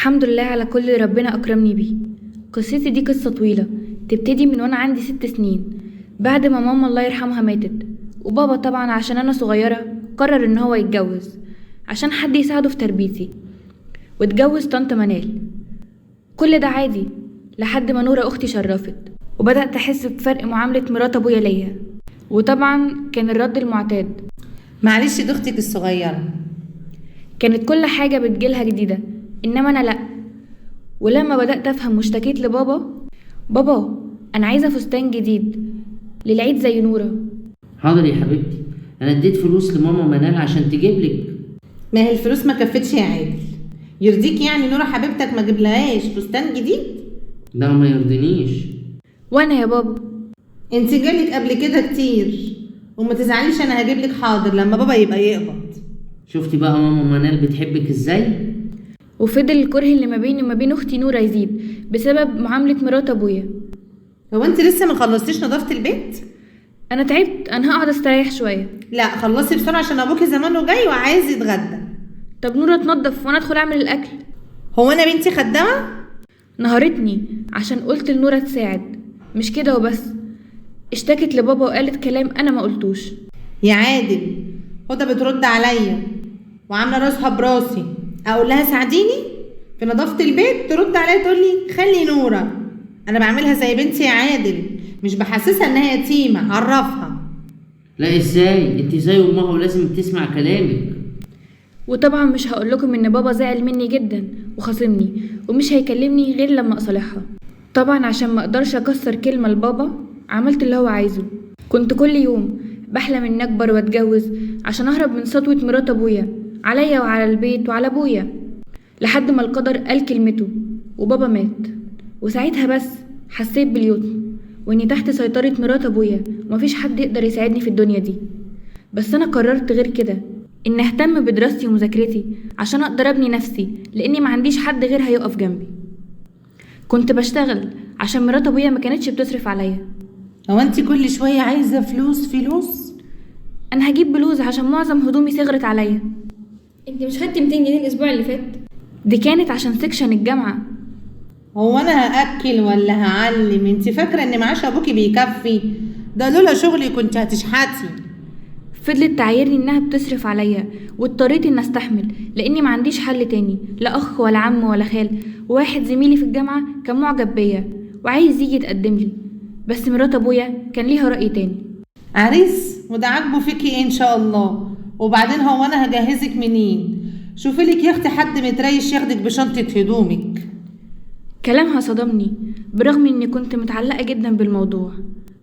الحمد لله على كل اللي ربنا أكرمني بيه. قصتي دي قصة طويلة، تبتدي من وأنا عندي 6 سنين، بعد ما ماما الله يرحمها ماتت، وبابا طبعا عشان أنا صغيرة قرر إن هو يتجوز عشان حد يساعده في تربيتي، واتجوز طنط منال. كل ده عادي لحد ما نورة أختي شرفت، وبدأت أحس بفرق معاملة مرات أبويا ليا، وطبعا كان الرد المعتاد: معلش دي أختك الصغيرة. كانت كل حاجة بتجيلها جديدة، إنما أنا لأ. ولما بدأت أفهم واشتكيت لبابا: بابا أنا عايزة فستان جديد للعيد زي نورة. حاضر يا حبيبتي، أنا اديت فلوس لماما منال عشان تجيب لك. ما هي الفلوس ما كفتش يا عادل. يرضيك يعني نورة حبيبتك ما جبلهاش فستان جديد؟ لا ما يرضينيش. وأنا يا بابا؟ انت جالك قبل كده كتير، وما تزعليش أنا هجيب لك حاضر لما بابا يبقى يقبض. شفتي بقى ماما منال بتحبك ازاي؟ وفضل الكره اللي ما بيني وما بين اختي نورة يزيد بسبب معاملة مرات ابويا. هو انت لسه ما خلصتيش نظافة البيت؟ انا تعبت، انا هقعد استريح شوية. لا خلصي بسرعة عشان ابوكي زمانه جاي وعايز يتغدى. طب نورة تنظف وانا ادخل اعمل الاكل. هو انا بنتي خدامة؟ نهارتني عشان قلت لنورة تساعد. مش كده وبس، اشتكت لبابا وقالت كلام انا ما قلتوش. يا عادل هدى بترد عليا وعامله راسها براسي، اقول لها ساعديني في نظافة البيت ترد عليا تقول لي خلي نوره. انا بعملها زي بنتي يا عادل، مش بحسسها انها يتيمة، عرفها. لا ازاي، انت زي امها ولازم تسمع كلامك. وطبعا مش هقول لكم ان بابا زعل مني جدا وخاصمني ومش هيكلمني غير لما اصالحها. طبعا عشان ما اقدرش اكسر كلمة لبابا عملت اللي هو عايزه. كنت كل يوم بحلم اني اكبر واتجوز عشان اهرب من سطوة مرات ابويا عليا وعلى البيت وعلى ابويا، لحد ما القدر قال كلمته وبابا مات. وساعتها بس حسيت باليتم واني تحت سيطرة مرات ابويا ومفيش حد يقدر يساعدني في الدنيا دي. بس انا قررت غير كده، ان اهتم بدراستي ومذاكرتي عشان اقدر ابني نفسي، لاني ما عنديش حد غيرها يقف جنبي. كنت بشتغل عشان مرات ابويا ما كانتش بتصرف عليا. هو انت كل شوية عايزه فلوس فلوس؟ انا هجيب بلوز عشان معظم هدومي صغرت عليا. انت مش خدتي 200 جنيه الاسبوع اللي فات؟ دي كانت عشان section الجامعة. هو انا هاكل ولا هعلم؟ انت فاكره ان معاش ابوكي بيكفي؟ ده لولا شغلي كنت هتشحتي. فضلت تعايرني انها بتصرف عليا، واضطريت ان استحمل لاني ما عنديش حل تاني، لا اخ ولا عم ولا خال. وواحد زميلي في الجامعة كان معجب بيا وعايز يجي يتقدم لي، بس مرات ابويا كان ليها راي تاني. عريس وده عاجبه فيكي ايه ان شاء الله؟ وبعدين هو انا هجهزك منين؟ شوفي لك يا اختي حد متريش ياخدك بشنطه هدومك. كلامها صدمني، برغم اني كنت متعلقه جدا بالموضوع،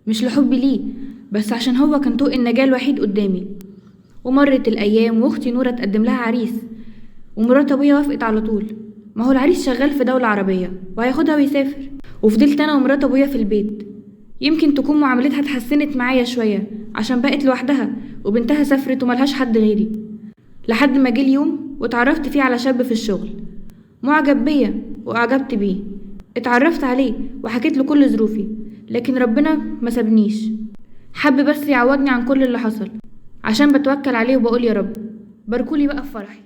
مش لحبي ليه بس عشان هو كان طوق النجاة الوحيد قدامي. ومرت الايام واختي نوره تقدم لها عريس، ومرات ابويا وافقت على طول. ما هو العريس شغال في دولة عربية وهياخدها ويسافر. وفضلت انا ومرات ابويا في البيت. يمكن تكون معاملتها اتحسنت معايا شوية عشان بقت لوحدها وبنتها سافرت وملهاش حد غيري، لحد ما جه اليوم واتعرفت فيه على شاب في الشغل معجب بيا واعجبت بيه. اتعرفت عليه وحكيت له كل ظروفي، لكن ربنا ما سابنيش، حب بس يعوضني عن كل اللي حصل عشان بتوكل عليه وبقول يا رب. باركولي بقى في فرحي.